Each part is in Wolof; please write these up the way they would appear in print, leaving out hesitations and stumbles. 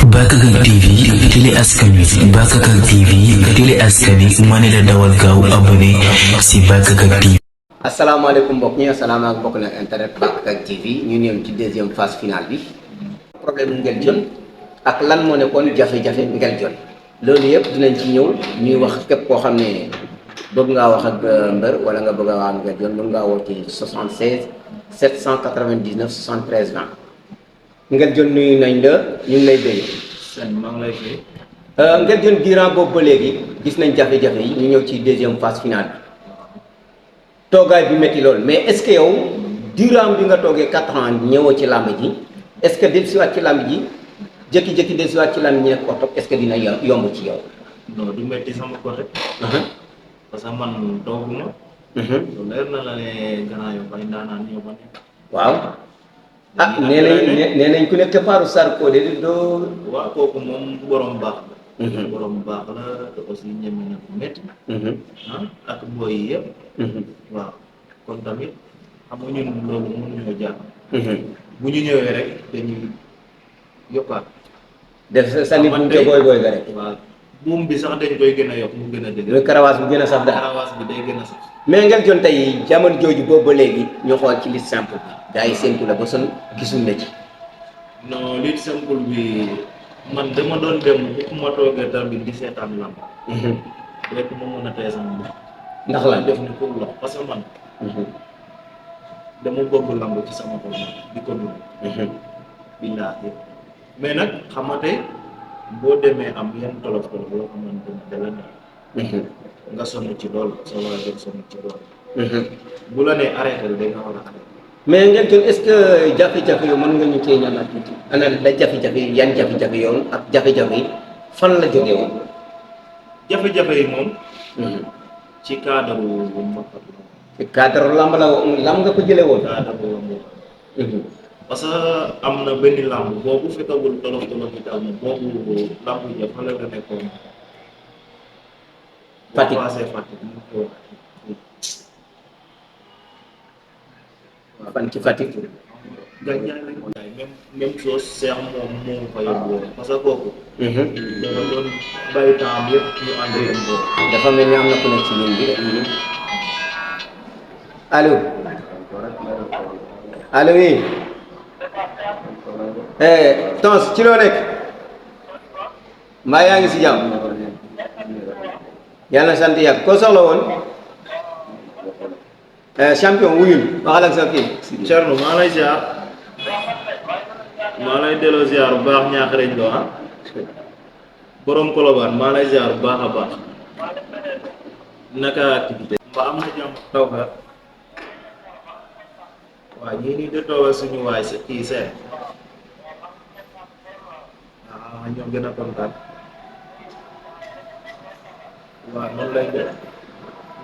Bakakak TV télé askan wi Bakakak TV télé askan wi ma ne la dawal gaaw abonné si Bakakak TV. asalaamaaleykum mbokk ñi asalaamaaleykum mbokk na internet Bakakak TV ñu ñëw ci deuxième phase finale bi problème Nguel Dione ak lan moo nekkoon jafe-jafe Nguel Dione loolu yëpp dinañ ci ñëw ñuy wax képp koo xam ne bëgg ngaa wax ak mbër wala nga bëgg a wax Nguel Dione mën ngaa woo ci 76 799 73 20 Nguel Dione nuyu nañ la ñu ngi lay béy. sëñ maa ngi lay fay. Nguel Dione durant boobu ba léegi gis nañ jafe-jafe yi ñu ñëw ci deuxième phase finale bi toogaay bi métti loolu mais est-ce que yow durant bi nga toogee 4 ans ñëwoo ci làmb ji est-ce que dellusiwaat ci làmb ji jékki-jékki dellusiwaat ci làmb ji nekk oto est-ce que dina yomb ci yow. non du metti sama côté. parce que man tooguma. lu leer na la ne gannaaw yow bay ndaanaan ñëw ba nekk. waaw. ah nee nañ ku nekk paaru Sarko de doo. waaw kooku moom borom baax la. borom baax la te aussi ñeme na bu métti. ak booy yi yëpp. waaw kon tamit xam nga ñun loolu mënuñoo jàpp. bu ñu ñëwee rek dañuy yokkaat. def sànni buum te booy ga rek. waaw buum bi sax dañ koy gën a yokk mu gën a dëgg. le karawaas bu gën a saf daal karawaas bi day gën a saf. mais Nguel Dione tey jamono jooju boobu ba léegi ñu xool ci liste simple bi gars yi séntu la ba son gisuñ la ci. non lutte simple bi man dama doon dem bu ma toogee tamit di seetaan lamb. rek ma mën a tey sama bopp. ndax la def ni pour lox parce que man. dama bëgg lamb ci sama bopp di ko dund. billaahi mais nag xam nga tey boo demee am yenn tolof tolof yoo xamante ne da la neex. nga sonn ci lool sa waa dem sonn ci lool. bu la nee arrêté da nga war a arrêté. mais Nguel Dione est-ce que jafe-jafe yow mën nga ñu cee ñamaat tuuti ana la jafe-jafe yi yan jafe-jafe yoon ak jafe-jafe yi fan la jógee woon. jafe-jafe yi moom. ci cadre bu mbokk ci cadre lamb la lamb nga ko jëlee woon. cadre bu mbokk. parce que am na benn lamb boobu fekkagul tolof tolof yi daal na boobu lamb ja fa la nekkoon. Fatick boo passé Fatick mu ngi ko fan ci Fatick. gàncax lañ ko jaay même chose Cheikh moom moo fa yóbbu woon parce que kooku. dafa doon bàyyi temps yëpp ñu ànd dem boobu. dafa mel ni am na ku nekk ci ligne bi de. allo. allo oui. Tons ci loo nekk. mbaa yaa ngi si jàmm. yàlla na sant yàgg koo soxla woon. champion wuyul waxal ak sa kii. Thierno maa lay ziar maa lay delloo ziar bu baax ñaax reñ loo borom Colobane maa lay ziar bu baax a baax naka activité mbaa am na jàmm taw ka waaw ñii nii de toogal suñu waay sa kii seen ñoo gën a kontaan waaw noonu lay def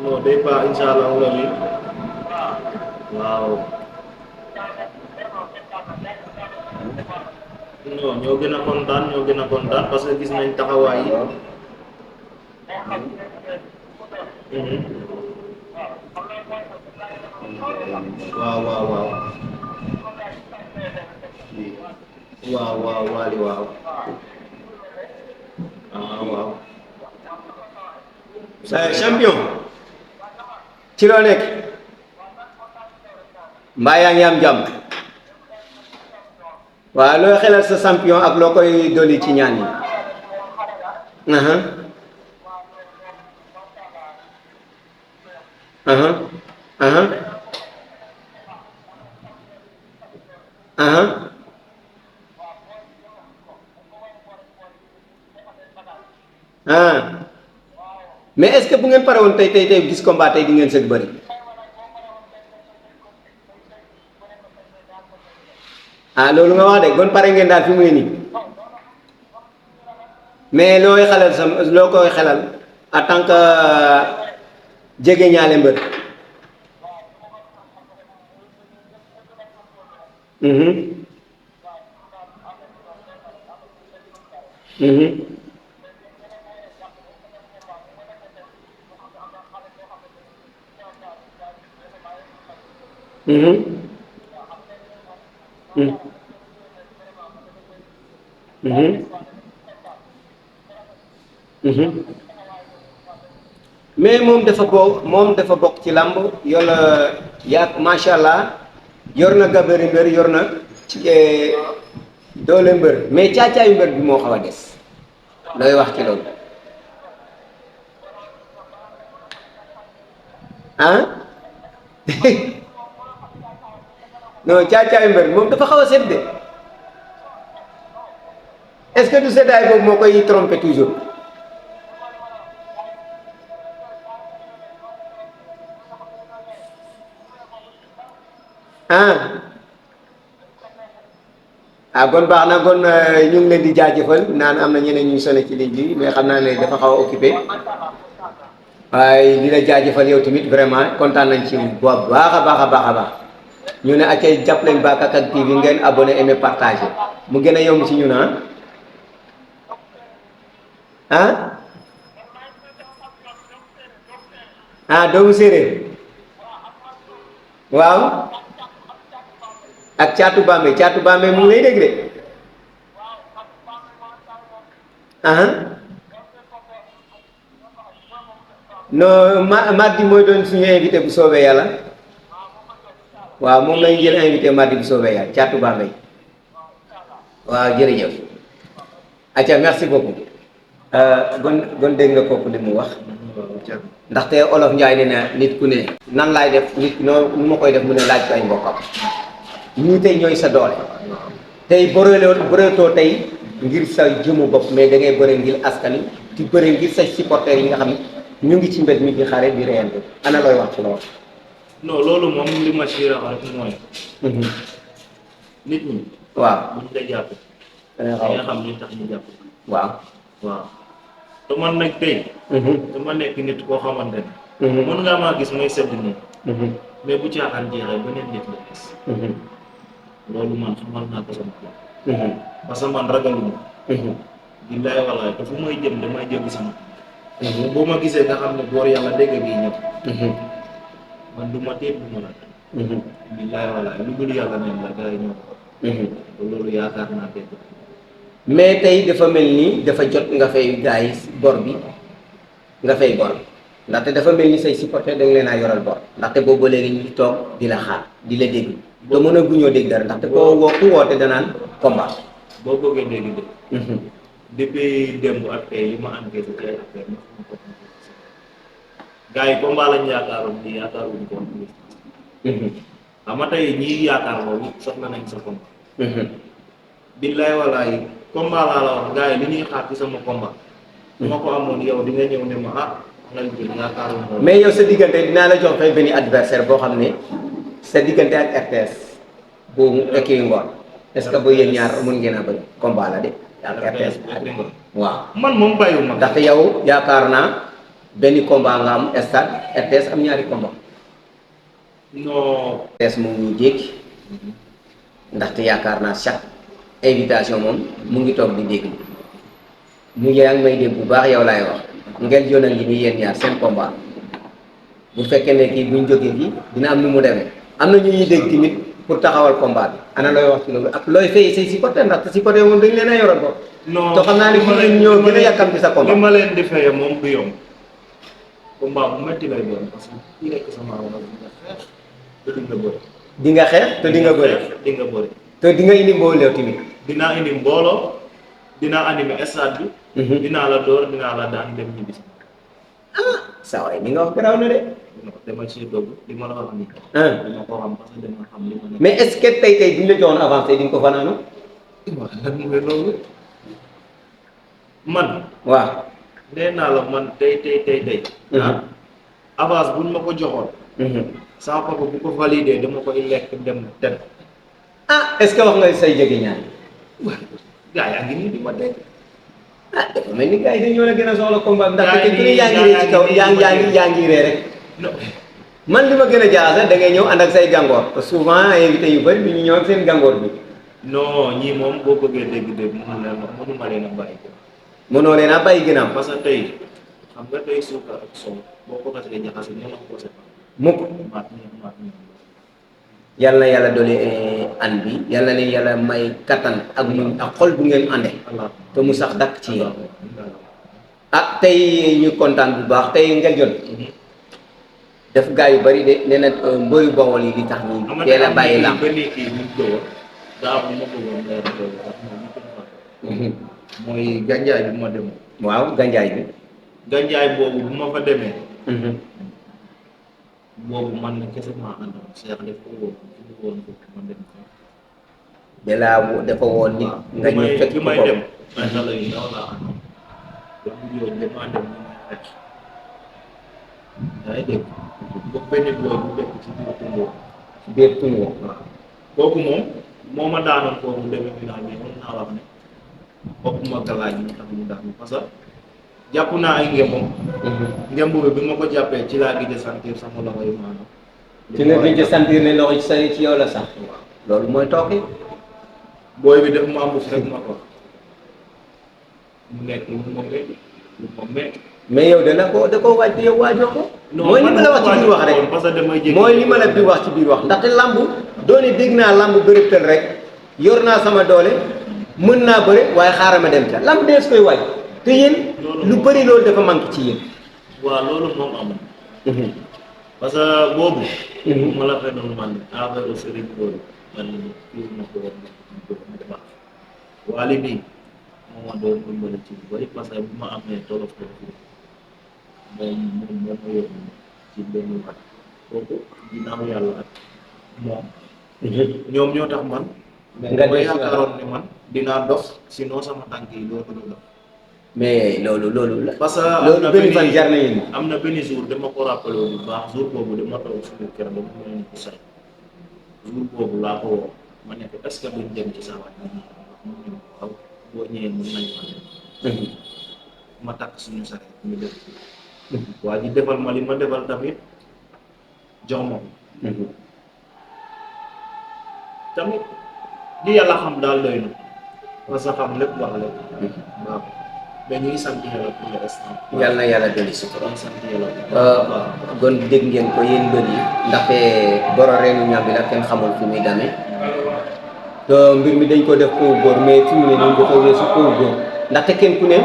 non day baax insha allah rabbi waaw non ñoo gën a kontaan parce que gis nañ taxawaay yi. waaw waaw waaw waaw waaw waali waaw waaw. champion ci loo nekk mbaa yaa ngi am jàmm waaw loo xelal sa champion ak loo koy dolli ci ñaan yi. mais est-ce que bu ngeen pare woon tey gis combat tey di ngeen sëg bëri. loolu nga wax de gon pare ngeen daal fi muy nii mais looy xelal sa loo koy xelal en tant que jege ñaale mbër. Mhm. Mhm. mais moom dafa bokk ci làmb yola yaa macha allah yor na gabari mbër yor na ci doole mbër mais caacaayu mbër bi moo xaw a des looy wax ci loolu ah non caacaayu mbër moom dafa xaw a set de est-ce que du seddaay boobu moo koy tromper toujours ah kon baax na kon ñu ngi leen di jaajëfal naan am na ñeneen ñuy sonné ci ligne bi mais xam naa ne dafa xaw a occupé waaye di la jaajëfal yow tamit vraiment kontaan nañ ci bu baax a baax a baax a baax ñu ne acay jàpp leen Bakakak TV ngeen abonné aimé partagé mu gën a yomb ci ñun doomu séeréer waaw ak caatu Bambey mu ngi lay dégg de non mardi mooy doon suñu invité bu soobee yàlla waaw moom lañu jël invité mardi bu soobee yàlla caatu Bambey waaw jërëjëf acca merci beaucoup gon dégg nga kooku li mu wax ndaxte olof Njaay ne na nit ku ne nan laay def nit nu ma koy def mu ne laaj ko ay mbokkam ñii tey ñooy sa doole tey bëreetoo tey ngir sa jëmu bopp mais da ngay bëre ngir askan wi di bëre ngir sa supporters yi nga xam ne ñu ngi ci mbed mi di xare di reyante ana looy wax ci loolu. non loolu moom li ma ci wax rek mooy. nit ñi. waaw buñ la jàpp. da nga xam li tax ñu jàpp. waaw. waaw te man nag tey. dama nekk nit koo xamante ne. mën ngaa maa gis mooy sedd nii. mais bu caaxaan jeexee beneen nit la gis. loolu man xamal naa ko sama bopp. parce que man ragaluma. billaay walaay te fu may jëm damay jëm sama. boo ma gisee nga xam ne góor yàlla dégg gi ñëpp. man du ma téye du ma la. billaay walaay lu dul yàlla neen la gars yi ñëw. te loolu yaakaar naa dégg. mais tey dafa mel ni dafa jot nga fay gars yi bor bi nga fay bor ndaxte dafa mel ni say supporter da nga leen a yoral bor ndaxte boobu ba léegi ñu ngi toog di la xaar di la dégg te mën a guñoo dégg dara ndaxte koo ku woote danaan combat. boo bëggee dégg de. depuis démb ak tey li ma enquête ci ay affaire ma ko gars yi combat lañ yaakaaroon ni yaakaaruñ ko woon. xam nga tey ñii yaakaar loolu soxla nañ sa combat. billaay walaay combat laa la wax gars yi li ñuy xaar ci sama combat. su ma ko amoon yow di nga ñëw ne ma nga jël yaakaaroon loolu. mais yow sa diggante dinaa la jox fay benn adversaire boo xam ne sa diggante ak RTS boobu ekkee ngoon est-ce que ba yéen ñaar mun ngeen a bëri combat la de. ak RTS waaw. man moom bàyyiwuma. ndaxte yow yaakaar naa benn combat nga am stade RTS am ñaari combat. non. RTS moom ñu jékki ndaxte yaakaar naa chaque invitation moom mu ngi toog di dégg mu yaa ngi may dégg bu baax yow laay wax ngeen jonal ngi nii yéen ñaar seen combat bu fekkee ne kii buñ jógee fii dina am nu mu demee am na ñu ñuy dégg tamit pour taxawal combat bi ana looy wax ci loolu ak looy fay say supporter ndaxte supporter moom dañ leen a yoral ko. non te xam naa ne fu ñoo gën a yàkkam ci sa combat. li ma leen di fayee moom du yomb combat bu métti lay doon parce que kii nekk sama wala te di nga bëri. di nga xeex te di nga bëri. di nga bëri. te di nga indi mbooloo tamit. dinaa indi mbooloo dinaa animé stade bi. dinaa la door dinaa la daan dem ñibbi. saa waay ni nga wax garaaw na de. dama ci dogg li ma la wax nii. dama ko xam parce que dama xam li ma nekk. mais est-ce que tey bu ñu la joxoon avancé di nga ko fanaanu. waaw lan mooy loolu. man. waaw. nee naa la man tey. avance buñ ma ko joxoon. sama papa bu ko validé dama koy lekk dem ten. est-ce que wax nga say jege ñaan. gaa yaa ngi nii di ma dégg. dafa mel ni gars yi dañoo la gën a soxla combat ndax te ku ne yaa ngi ree ci kaw yaa ngi ree rek. man li ma gën a jaaxal da ngay ñëw ànd ak say gàngoor parce que souvent invité yu bëri bi ñu ñëw ak seen gàngoor bi. non ñii moom boo bëggee dégg-dégg mënuma leen a bàyyi. mënoo leen a bàyyi ginnaaw. parce que tey xam nga tey suukar ak soow boo ko xasee jaxase ñoo ko sepa. mukk. yal na yàlla doole an bi yal na leen yàlla may kattan ak muñ ak xol bu ngeen ànde te mu sax dakk ci yéen ah tey ñu kontaan bu baax tey Nguel Dione def gaa yu bari de nee na mbëri Bawol yi li tax ñu teel a bàyyi làmb mooy gànjaay bi ma dem. waaw gànjaay bi gànjaay boobu bu ma fa demee. boobu man kese maa àndoon Cheikh def ko woon ma dem. dafa woon nit nga ñu fekk bi ko may dem ay xale yu ndaw laa àndoon te bu ñëw damaa dem ñu may fekk yaa ngi dégg ba benn booy bu dëkk ci biir Tungo ci biir Tungo waaw kooku moom moo ma daanoon foofu demee final mais mën naa wax ne bopp ma galaaj moo tax mu daan parce que jàpp naa ay ngembam ngemb bi ma ko jàppee ci laa gis sentir sama loxo yi maanaam ci nga gëj a sentir ne loxo ci sa ci yow la sax loolu mooy tooke booy bi def ma am rek ma ko mu nekk lu ma métti mais yow da ko waaj te yow waajoo ko mooy li ma la wax ci biir wax rek parce que damay jéggi mooy li ma la bi wax ci biir wax ndaxte lamb doone dégg naa lamb bërëbtal rek yor naa sama doole mën naa bëre waaye xaaral ma dem ca lamb dees koy waaj te yéen lu bëri loolu dafa manqué ci yéen waaw loolu moom amul parce que boobu bu ma la fay noonu man affaire sëriñ boobu man kii ma ko woon baax waali bii moo ma doon dimbali ci lu bëri parce que bu ma amee tolof tolof moom ma yóbbu ci benn at kooku ginnaaw yàlla ak moom ñoom ñoo tax man nga ma yaakaaroon ne man dinaa dox sinon sama tànk yi doo ko dox mais loolu la parce que loolu benn fan jar na yéen am na benn jour dama ko rappelé bu baax jour boobu dama toog suñu kër dama ko leen ko say jour boobu laa ko woo ma ne ko est-ce que duñ dem ci saa waay mu ne waaw boo ñëwee mën nañ fa dem ma takk suñu saret ñu def waa ji defal ma li ma defal tamit jox ma ko tamit li yàlla xam daal doy na parce que xam lépp wax lépp waaw mais ñu ngi sant yàlla pour l'instant yàlla na yàlla dolli sutura ñu ngi sant yàlla gon dégg ngeen ko yéen mbër yi ndaxte boro reenu ñam bi la kenn xamul fi muy demee te mbir mi dañ ko def kaw góor mais fi mu ne nii dafa weesu kaw góor ndaxte kenn ku ne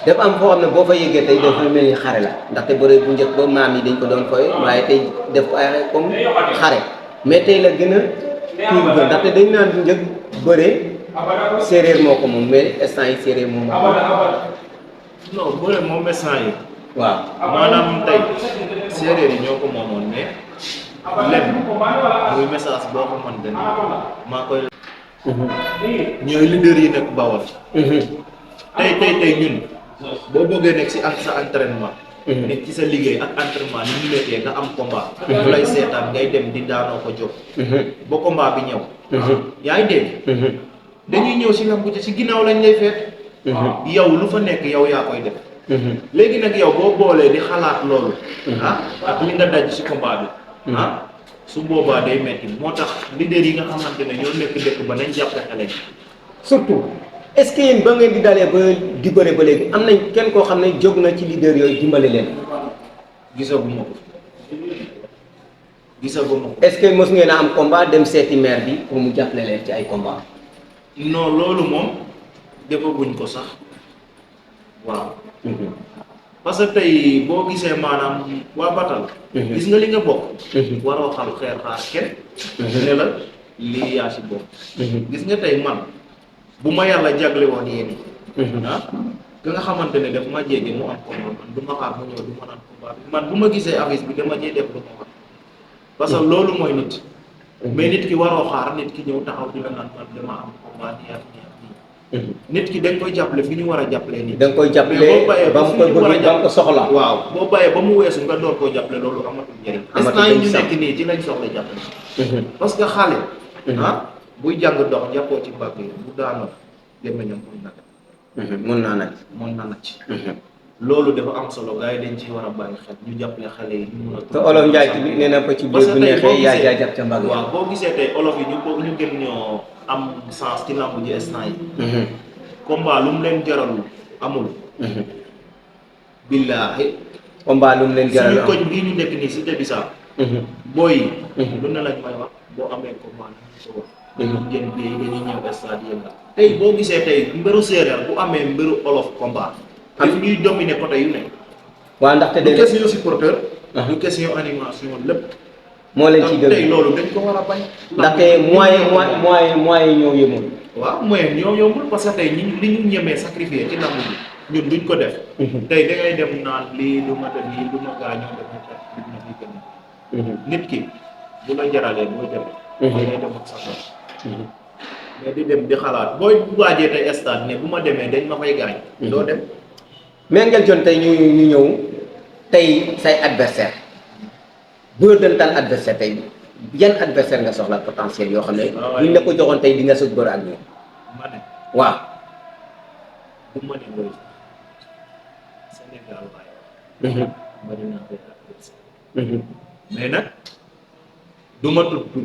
dafa am foo xam ne boo fa yëgee tey dafa mel ni xare la ndaxte bëre bu njëkk ba maam yi dañ ko doon koy waaye tey def ko ay comme xare mais tey la gën a kii bu gën ndaxte dañ naan bu njëkk bëre séeréer moo ko moom mais instant yi séeréer moom moo ko non bëre moom instant yi waaw maanaam tey séeréer yi ñoo ko moomoon mais lem muy message boo xamante ne maa koy ñooy leader yi nekk Bawol tey ñun boo bëggee nekk si sa entraînement nekk ci sa liggéey ak entraînement ni ñu nekkee nga am combat bu lay seetaan ngay dem di daanoo ko jóg ba combat bi ñëw yaa ngi dégg dañuy ñëw si lamb ci si ginnaaw lañ lay feet yow lu fa nekk yow yaa koy def léegi nag yow boo boolee di xalaat loolu ak li nga daj si combat bi su boobaa day metti moo tax leader yi nga xamante ne ñoo nekk dëkk ba nañ jàppe xale yi surtout est-ce que yéen ba ngeen di dalee ba di bëre ba léegi am nañ kenn koo xam ne jóg na ci leader yooyu dimbale leen gisaguma ko est-ce que mos ngeen a am combat dem seeti maire bi pour mu jàppale leen ci ay combat non loolu moom defaguñ ko sax waaw parce que tey boo gisee maanaam waa Batal gis nga li nga bokk waroo xam xaar kenn ne la lii yaa si bokk gis nga tey man bu ma yàlla jagle woon yéen ka nga xamante ne daf ma jéege mu am combat man du ma xaar mu ñëw du ma naan combat bi man bu ma gisee affiche bi dama jee def lu ma war parce que loolu mooy nit mais nit ki waroo xaar nit ki ñëw taxaw di la naan man dama am combat nii ak nii ak nii nit ki da nga koy jàppale fi ñu war a jàppale nii da nga koy jàppale ba mu koy bëgg ba mu ko soxla waaw boo bàyyee ba mu weesu nga door koo jàppale loolu amatul njëriñ instant yi ñu nekk nii ci lañ soxla jàppale parce que xale buy jàng dox jàppoo ci mbagg yi bu daanoo gémmiñam mën naa nag loolu dafa am solo gars yi dañ ci war a bàyyi xel ñu jàppale xale yi ñu mun a te olof Njaay tamit nee na ko ci biir bu neexee yaa jaajab ca mbagg waaw boo gisee tey olof yi ñu gën ñoo am sens ci lamb ji instant yi combat lu mu leen jaralul amul billaahi combat lu mu leen jaralul suñu koñ bii ñu nekk nii Cité Bissap booy lu ne lañ may wax boo amee commande so wax ngeen bi dañuy ñëw stade yëngal tey boo gisee tey mbiru séeréer bu amee mbiru olof combat daf ñuy dominer côté yu ne waaw ndaxte du question supporter du question animation lépp moo leen ciy tey loolu dañ ko war a bañ ndaxte moyen ñoo yëmul waaw moyen ñoo yombul parce que tey ñi li ñu ñemee sacrifier ci lamb bi ñun duñ ko def tey da ngay dem naan lii du ma def lii du ma gaañoo damay tax nit na fi gën nit ki bu la jaralee booy dem mooy ngay dem ak sa bopp mais di dem di xalaat booy waajee tey stade ne bu ma demee dañ ma fay gaañ doo dem mais Nguel Dione tey ñu ñëw tey say adversaire boo dëntaan adversaire tey yan adversaire nga soxla potentiel yoo xam ne buñ la ko joxoon tey di nga sëg bëre ak ñoom ma ne waaw bu ma ne booy Sénégal waaye bari naa koy adversaire mais nag du ma tudd tur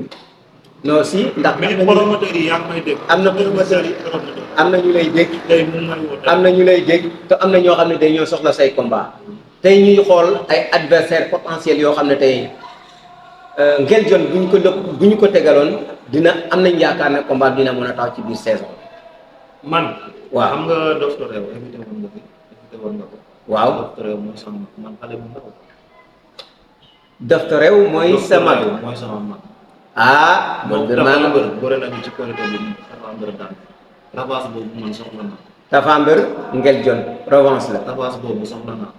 non si ndax mais promoteurs yi yaa ngi may dégg am na promoteurs yi am na ñu lay dégg tey mu may woote am na ñu lay dégg te am na ñoo xam ne day ñoo soxla say combat tey ñuy xool ay adversaire potentiel yoo xam ne tey Nguel Dione bu ñu ko tegaloon dina am nañ yaakaar ne combat dina mën a tax ci biir saison man waaw xam nga docteur Rew invité woon nga ko waaw docteur Rew mooy sama man xale bu ndaw Docteur Rew mooy sa mag mooy sama mag ah moom man dafa maa mbër bëre nañu ci korité bi dafa mbër daan revanche boobu man soxla naa Tapha Mbeur Nguel Dione revanche la revanche boobu soxla naa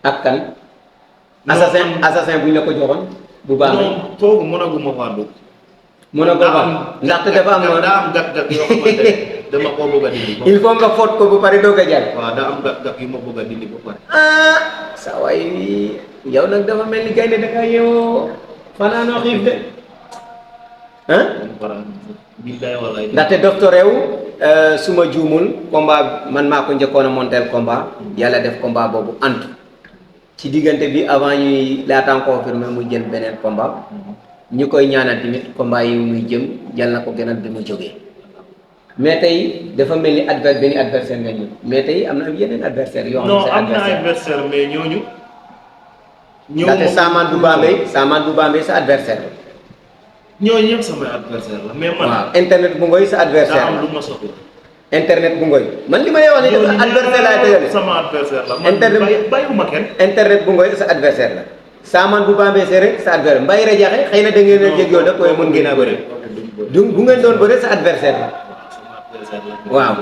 ak kan assassin bu ñu la ko joxoon bu baax non foofu mënaguma faa dugg mën a ko wax ndaxte dafa am daa am gàtt-gàtt yoo xamante ne dama koo bëgg a dindi il faut nga foot ko bu pare doog a jàll waaw daa am gàtt-gàtt yu ma bëgg a dindi ba pare ah sa waay yow nag dafa mel ni gaynde da nga yeewoo fanaanoo xiif de ah billaay wallaay ndaxte Docteur Rew su ma juumul combat man maa ko njëkkoon a montel combat yàlla def combat boobu antu ci diggante bi avant ñuy laataan confirmé muy jël beneen combat ñu koy ñaanal tamit combat yi muy jëm yal na ko gënal bi mu jógee mais tey dafa mel ni benn adversaire nga ñu mais tey am na yeneen adversaire yoo xam ne non am na adversaire mais ñooñu ndaxte Saman bu Bambey sa adversaire la ñooñu ñëpp samay adversaire la mais man waaw internet bu ngoy sa adversaire daa am la lu ma soxla internet bu ngoy man li ma lay wax ni dafa adversaire laay tegale sama adversaire la Internet- man bàyyiwuma kenn internet bu ngoy sa adversaire la Saman bu Bambey rek sa adversaire Mbaye Radiakhé xëy na da ngeen a jég yow da koy mën ngeen a bëri du bu ngeen doon bëri sa adversaire la sama adversaire la waaw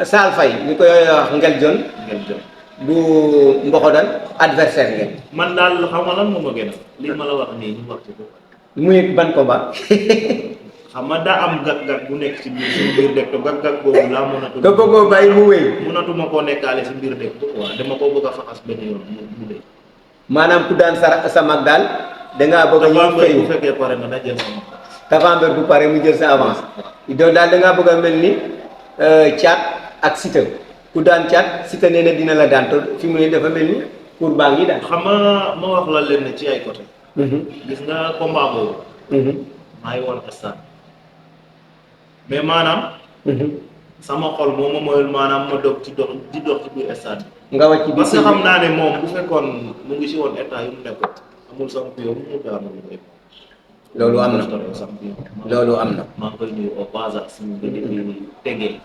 Sal Faye ñu koy wax Nguel Dione ngeen jëm bu Mboxodal adversaire ngeen man daal xam nga lan moo ma gën a li ma la wax nii ñu wax ci ko muy ban combat xam nga daa am gàtt-gàtt bu nekk ci biir suñu biir dëkk te gàtt-gàtt boobu laa mënatu nga bëggoo bàyyi mu wéy mënatuma koo nekkaale si biir dëkk waaw dama koo bëgg a faxas benn yoon mu dee maanaam ku daan sa mag daal dangaa bëgg a ñëw bu fayu fekkee pare na na jël sama Tapha Mbeur bu pare mu jël sa avance donc daal dangaa bëgg a mel ni Thiat ak Siteu ku daan Thiat Siteu nee na dina la daan te fi mu ne dafa mel ni pour baa ngi daan xam nga ma wax la leen ci ay côté gis nga combat boobu maa ngi woon stade mais maanaam sama xol moo ma moyul maanaam ma doog ci dox di dox ci biir stade bi nga wàcc bi parce que xam naa ne moom bu fekkoon mu ngi si woon état yu mu nekkoon amul champion mu daanu lu loolu am na champion loolu am na maa ngi koy nuyu au passage suñu gëj a tegee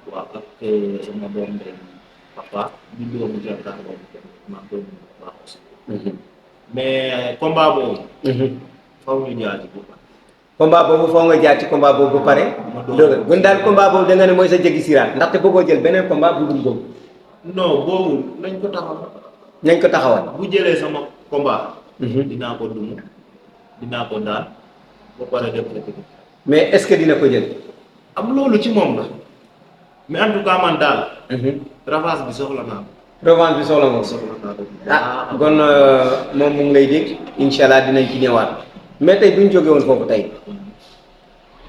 waaw ak sama doom ndey papa bi doomu jantar boobu maa ngi koy nuyu bu baax aussi mais combat boobu faw ñu jaar ci bu baax combat boobu foo nga jaar ci combat boobu ba pare loolu gun daal combat boobu da nga ne mooy sa jéggi siraat ndaxte bëggoo jël beneen combat bu dul boobu non boobu nañ ko taxaw nañ ko taxawal bu jëlee sama combat dinaa ko dum dinaa ko daan ba pare def rek mais est-ce que dina ko jël am loolu ci moom la mais en tout cas man daal revanche bi soxla naa ko revanche bi soxla nga ko soxla naa ko ah kon moom mu ngi lay dégg incha allah dinañ ci ñëwaat mais tey bu ñu jógee woon foofu tey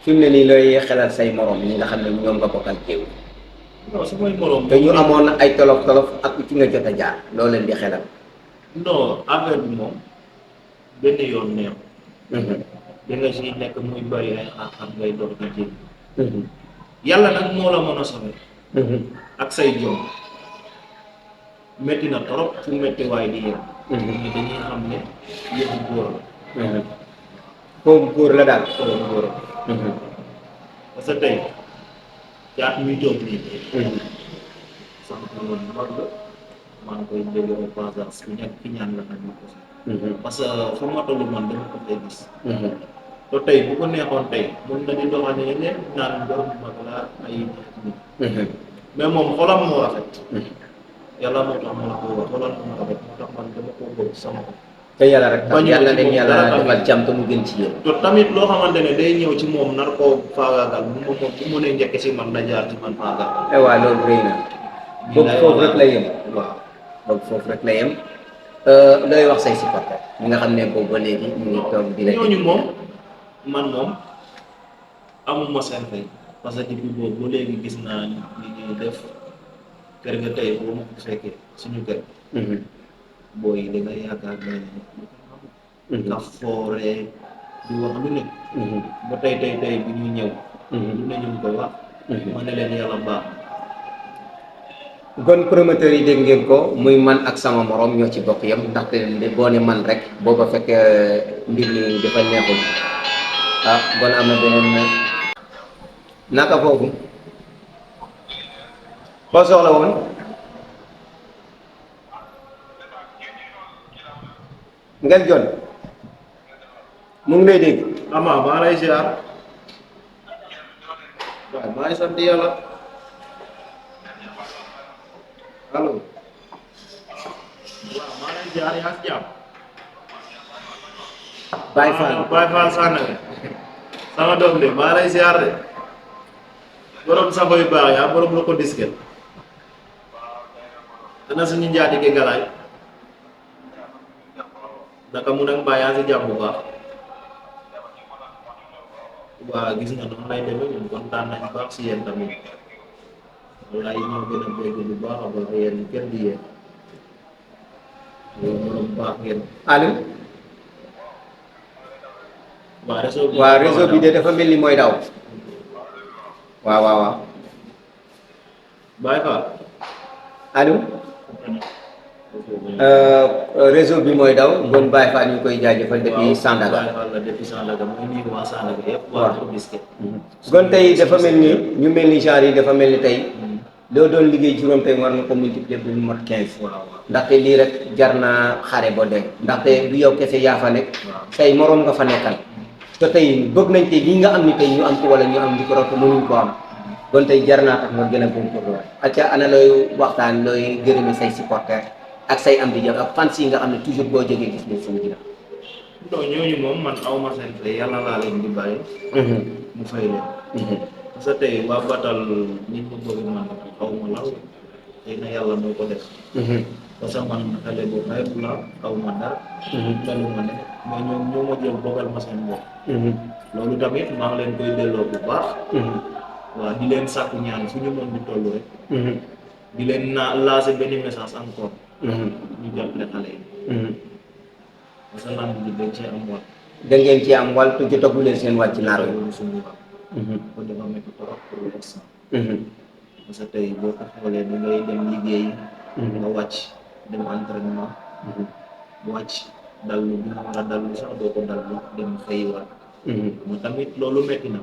fi mu ne nii looy xelal say morom ñi nga xam ne ñoom nga bokkal jéew non su may moroom te ñu amoon ay tolof tolof ak ci nga jot a jaar loolu leen di xelal. non affaire bi moom benn yoon neex da nga si nekk muy bari ay xaaxaar ngay dox di jéem yàlla nag moo la mën a sauver ak say jom métti na trop fu métti waaye di yem. ñi dañuy xam ne yëfu góor la. foofu góor la daal. foofu góor la. parce que tey caat mi toog nii. sant woon mag la maa ngi koy dégg au passage ku ñàkk ki ñaan la tamit aussi. parce que fu ma toll man dama ko fay gis. te tey bu ko neexoon tey mën na di doxalee ne naan borom mag la ay nit. mais moom xolam moo rafet. yàlla moo tax ma la ko wax xolam moo rafet moo tax man dama ko bëgg sama ko. te yàlla rek tax yàlla leen yàlla defal jàmm te mu gën ci yéen. te tamit loo xamante ne day ñëw ci moom nar koo faagaagal bu moom bu mënee njëkk si man na jaar ci man faagaagal. waaw loolu rëy na. boobu foofu rek la yem. waaw boobu foofu rek la yem. looy wax say supporter ñi nga xam ne boobu ba léegi ñu ngi toog di la. ñooñu moom man moom amuma seen fay parce que depuis boobu ba léegi gis naa li ñuy def kër ga tey boo ma ko fekkee suñu kër. booy da nga yaakaar ne nga fooree di wax lu nekk. ba tey bi ñuy ñëw. lu ne ñu ngi koy wax. ma ne leen yàlla baax. kon promoteurs yi dégg ngeen ko muy man ak sama morom ñoo ci bokk yam ndaxte boo ne man rek booba fekk mbir mi dafa neexul bon am na beneen naka foofu koo soxla woon ngel jon mu ngi lay dégg. Ama maa lay ziar. waaw maa ngi sant yàlla. allo. waaw maa lay ziar yaa ngi jàmm. Baye Fall Baye Fall Sandaga. sama doom de maa lay ziar de. borom sabo yu baax yaa borom la ko diskel. dana suñu njaatige galaay. naka mu nag mbaa yaa ngi si jàmm bu baax. waaw gis nga noonu lay demee ñun kontaan nañ baax si yéen tamit. wallaay ñoo gën a bëgg lu baax a baax yéen kenn di yéen. loolu baax ngeen. Aliou. waa réseau bi de dafa mel ni mooy daw. waaw. Baye Fall. Aliou. réseau bi mooy daw bon Baye Fall ñu koy jaajëfal depuis Sandaga. Baye Fall la depuis Sandaga mooy nuyu waa Sandaga yëpp. waa Rufisque. kon tey dafa mel ni ñu mel ni genre yi dafa mel ni tey loo doon liggéey juróom tey war na ko multiplier bu mu mot 15. ndaxte lii rek jar na xare boo dee ndaxte du yow kese yaa fa nekk. tey moroom nga fa nekkal. te tey bëgg nañ tey lii nga am ni tey ñu am ko wala ñu am di ko rot mënuñ ko am. kon tey jar naa tax nga gën a góorgóorlu waay. acca ana looy waxtaan looy gërëme say supporters ak say am di jëm ak fans yi nga xam ne toujours boo jógee gis nañ suñu ginnaaw. non ñooñu moom man aw ma seen fay yàlla laa leen di bàyyi. mu fay leen. parce que tey waa Batal nit mu bëgg man xaw ma law xëy na yàlla moo ko def. parce que man xale bu xayma la aw ma dara. dalu ma ne mais ñoom ñoo ma jël bokkal ma seen bopp. loolu tamit maa ngi leen koy delloo bu baax. waaw di leen sàkku ñaan fu ñu mën di toll rek. di leen lancer benn message encore. ñu jàppale xale yi. parce que lamb ji dañ cee am wàll. da ngeen ci am wàll te jotagu leen seen wàll ci naar yi. loolu suñu wàll. kon dafa métti trop pour l'instant. parce que tey boo ko xoolee da ngay dem liggéey. nga wàcc dem entraînement. wàcc dallu bi nga war a dallu sax doo ko dallu dem xëyiwaat. moo tamit loolu métti na.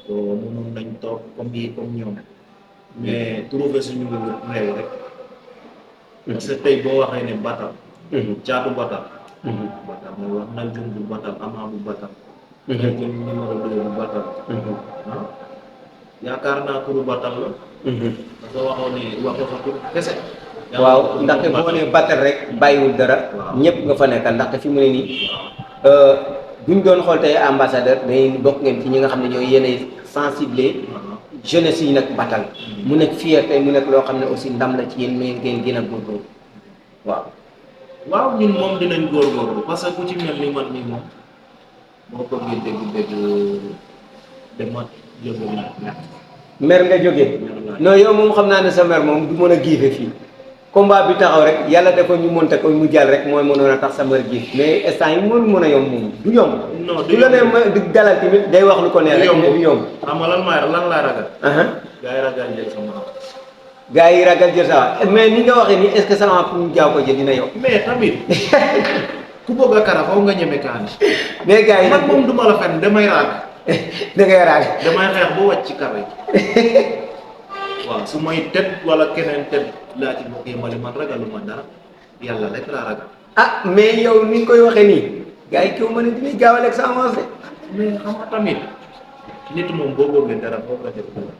so mënoon nañ toog comme ñoom. mais trouver suñu réew rek. parce que tey boo waxee ne Batal. caatu Batal. Batal mooy wax na jum bu Batal Ama bu Batal. na jëm numéro 2 bu Batal. yaakaar naa turu Batal la. parce que waxoo ne waxoo fa tur kese. waaw ndaxte boo nee Batal rek bàyyiwul dara. ñëpp nga fa nekkal ndaxte fi mu ne nii buñ doon xool tey ambassadeur day bokk ngeen ci ñi nga xam ne ñooy yéenay sensibiliser jeunesse yi nag Batal. mu nekk fierté mu nekk loo xam ne aussi ndam la ci yéen mais ngeen gën a góorgóorlu waaw. waaw ñun moom dinañ góorgóorlu parce que ku ci mel ni man nii moom moo ko ngi dégg dama jóge mer nga jógee non yow moom xam naa ne sa mer moom du mën a giife fii combat bi taxaw rek yàlla dafa ñu monté ko mu jàll rek mooy mënoon a tax sa mer giif mais instant yi mënu mën a yomb moom du yomb. non du la ne di dalal tamit day wax lu ko neex rek mais du yomb. xam nga lan laay ragal. gars yi ragal jël sama gars yi ragal jël sa mais ni nga waxee ni est-ce que sama pour ñu jaaw ko jël dina yow. mais tamit ku bëgg a kara faw nga ñeme kaani. mais gars yi man moom duma la fen damay raag. da ngay raag. damay xeex ba wàcc ci kara yi. waaw su may tëdd wala keneen tëdd laa ci bokk yemale man ragaluma dara yàlla rek laa ragal. ah mais yow ni nga koy waxee nii gars yi kaw ma ne dinañ gaawal ak sa avancé. mais xam nga tamit nit moom boo bëggee dara foo ko def dara.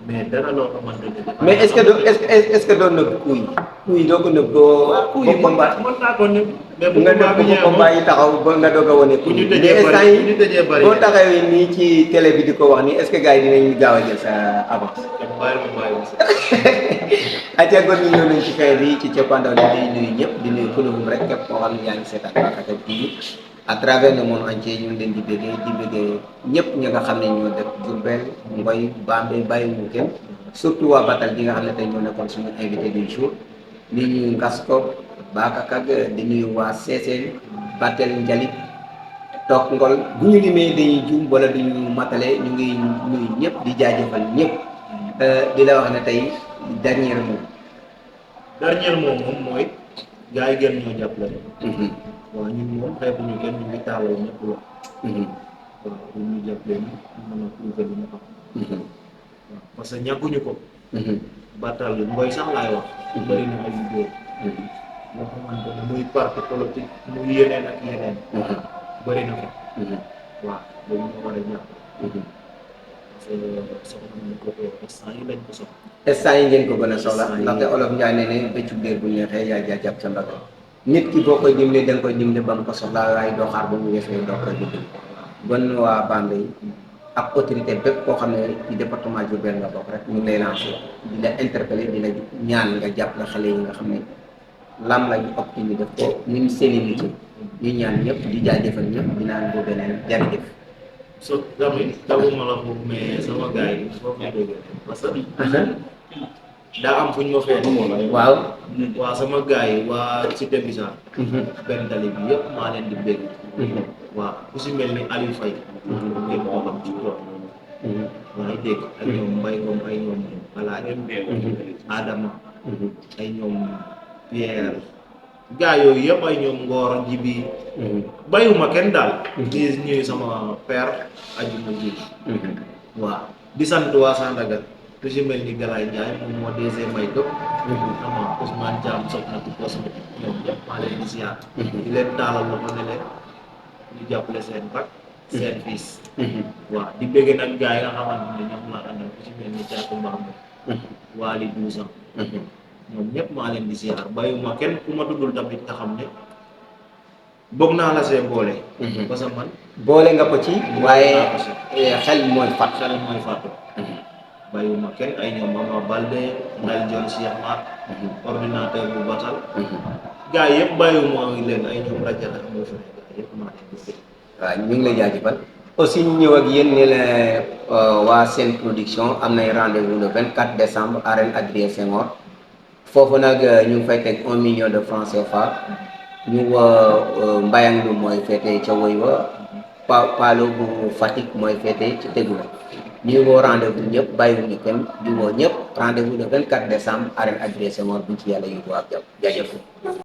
mais dara loo xamante ne. mais est-ce que doo nëbb kuy doo ko nëbb doo. kuy combat mën naa ko nëbb. mais bu nga combat bi nëbb ñëwee combat yi taxaw ba nga doog a wane. bu ñu tëjee bari bu ñu tëjee bari boo taxawee nii ci télé bi di ko wax nii est-ce que gars yi dinañ gaaw a jël sa avance. bàyyi acca gon ñu ñëw nañ ci fay bi ci cappaandaw li di nuyu ñëpp di nuyu kulubum rek képp koo xam ne yaa ngi seetaan Bakakak TV à travers le monde entier ñu ngi leen di bëggee ñëpp ñi nga xam ne ñoo def Diourbel Ngoy Bambey bàyyiwuñu kenn surtout waa Batal gi nga xam ne tey ñoo nekkoon suñu invité du jour di nuyu Ngaskop Bakakak di nuyu waa Sessène Batel Njalit toog Ngol bu ñu limee dañuy juum wala duñu matale ñu ngi nuyu ñëpp di jaajëfal ñëpp di la wax ne tey dernier mot moom mooy gars yi gën ñoo jàppale. waaw ñun moom xeebuñu kenn ñu ngi taalal ñëpp la. waaw pour ñu jàppale ñu mën a prouver lu ñu xam. waaw parce que ñàkkuñu ko. Batal Ngoy sax laay wax. bëri na ay liggéey. yoo xamante ne muy parti politique muy yeneen ak yeneen. bëri na ko. waaw loolu ñu war a ñàkk. soxla nañ ko instant yi lañ ko soxla. instant yi ngeen ko gën a soxla ndaxte olof Njaay nee ne bëccu biir bu neexee yaa jaa jàpp sa mbagg nit ki boo koy dimbali da nga koy dimbali ba mu ko soxlaa waaye doo xaar ba mu yëfee doo koy dimbali. bon waa Bambey ak autorité bépp koo xam ne ci département Diourbel nga bokk rek ñu ngi lay lancé di la interpellé di la ñaan nga jàppale xale yi nga xam ne lam lañu optimi def ko ñun seen i métier ñu ñaan ñëpp di jaajëfal ñëpp di naan boo beneen jërëjëf. so tamit tawuma la foofu mais sama gars yi foofu la dégg parce que daa am fu ñu ma fee waaw sama gars yi waa Cité Bissau benn tali bi yëpp maa leen di bégg waaw ku si mel ni Aliou Faye ngeen koo xam ci tool maa ngi dégg ak ñoom Mbaye Ngom ay ñoom Alaaji Adama ay ñoom Pierre gaa yooyu yëpp ay ñoom Ngor Jibi bayuma kenn daal di ñuy sama père Ajuma ji waaw di sant waa Sandaga ku si mel ni Galaye Ndiaye moom moo DG may dëpp ama Ousmane Thiam soxna ci poste ñoom ñëpp maa leen di ziar di leen taalal loxo ne leen ñu jàppale seen rak seen fils waaw di bëgg nag gaa yi nga xamante ne ñoom laa àndal ku si mel ni Thiatou Mbambe Waly 12 ans ñoom ñëpp maa leen di ziar bàyyiwuma kenn ku ma tuddul tamit nga xam ne bëgg naa la see boole. parce que man boole nga ko ci. waaye xel mooy fàttu. bàyyiwuma kenn ay ñoom Mama Balde Ndal John Cheikh Mar ordinateur bu Batal. gars yi yëpp bàyyiwuma leen ay ñoom rajo la moo fi nekk yëpp maa leen di dégg. waaw ñu ngi lay jaajëfal. aussi ñu ñëw ak yéen ne la waa Sen Production am nay rendez-vous le 24 décembre arène Adrien Senghor. foofu nag ñu ngi fay teg 1 million de francs CFA ñu Mbayang bi mooy féete ca woy wa Paalo bu Fatick mooy féete ci tegu la ñu woo rendez-vous ñëpp bàyyiwuñu kenn di woo ñëpp rendez-vous le 24 décembre arène Adrien Senghor buñ ci yàlla yóbbu ak jàmm jaajëf